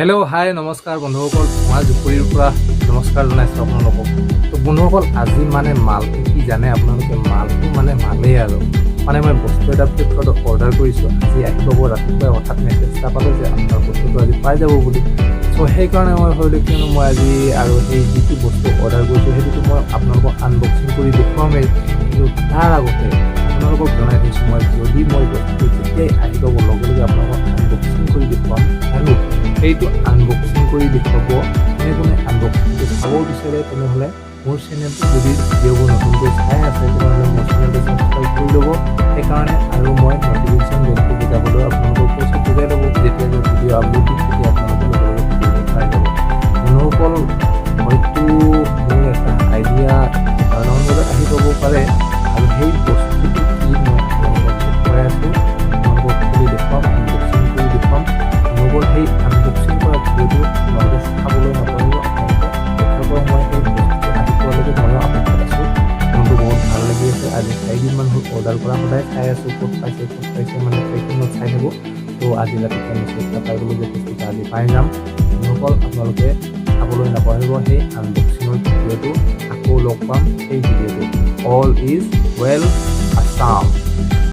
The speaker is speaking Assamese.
হেল্ল', হাই, নমস্কাৰ বন্ধুসকল। মই জুপুৰিৰ পৰা নমস্কাৰ জনাইছোঁ আপোনালোকক। তো বন্ধুসকল, আজি মানে মালটো কি জানে আপোনালোকে? মালটো মানে মালেই আৰু মানে মই বস্তু এটা ফ্লিপকাৰ্টত অৰ্ডাৰ কৰিছোঁ, আজি আহি পাব। ৰাতিপুৱাই হঠাৎ মেছেজ এটা পালোঁ যে আপোনাৰ বস্তুটো আজি পাই যাব বুলি। চ' সেইকাৰণে মই ভাবিলোঁ, কিয়নো মই আজি আৰু সেই যিটো বস্তু অৰ্ডাৰ কৰিছোঁ, সেইটোতো মই আপোনালোকক আনবক্সিং কৰি দেখুৱামেই। কিন্তু তাৰ আগতে আপোনালোকক জনাই থৈছোঁ, মই যদি মই বস্তুটো যেতিয়াই আহি পাব, লগে লগে আপোনালোকক আনবক্সিং কৰি দেখুৱাম। আৰু সেইটো আনবক্সিং কৰি দেখুৱাব, কোনে কোনে আনবক্সিংটো চাব বিচাৰে, তেনেহ'লে মোৰ চেনেলটো যদি ভিডিঅ'বোৰ নতুনকৈ চাই আছে, তেনেহ'লে মোৰ চেনেলটো ছাবস্ক্ৰাইব কৰি ল'ব সেইকাৰণে। আৰু মই নটিফিকেশ্যন বেলটো বজাবলৈ আপোনালোকক কৈছোঁ, বজাই ল'ব। যেতিয়া মই ভিডিঅ' আপলোড দিম, তেতিয়া আপোনালোকে লগে লগে ভিডিঅ'টো পাই যাব। বন্ধুসকল, হয়তো মোৰ এটা আইডিয়া 11টামান বজাত আহি পাব পাৰে। আৰু সেই বস্তুটো কি মই আপোনালোকক দেখুৱাই আছোঁ, আপোনালোকক খুলি দেখুৱাম, আনবক্সিং কৰি দেখুৱাম। বন্ধুসকল, সেই আনবক্সিং কৰা ভিডিঅ'টো আপোনালোকে চাবলৈ নাপাহৰিব। আপোনালোকে অপেক্ষা কৰক, মই সেই বস্তুটো আহি পোৱালৈকে ময়ো অপেক্ষাত আছোঁ। মনটো বহুত ভাল লাগি আছে। আজি 4দিনমান হ'ল অৰ্ডাৰ কৰা। সদায় চাই আছোঁ ক'ত পাইছে, ক'ত পাইছে, মানে ট্ৰেকিঙত চাই থাকোঁ। তো আজি ৰাতিপুৱা মেছেজ এটা পাই গ'লোঁ যে বস্তুটো আজি পাই যাম। বন্ধুসকল, আপোনালোকে চাবলৈ নাপাহৰিব সেই আনবক্সিঙৰ ভিডিঅ'টো। আকৌ লগ পাম সেই ভিডিঅ'টো। All is well, Assam.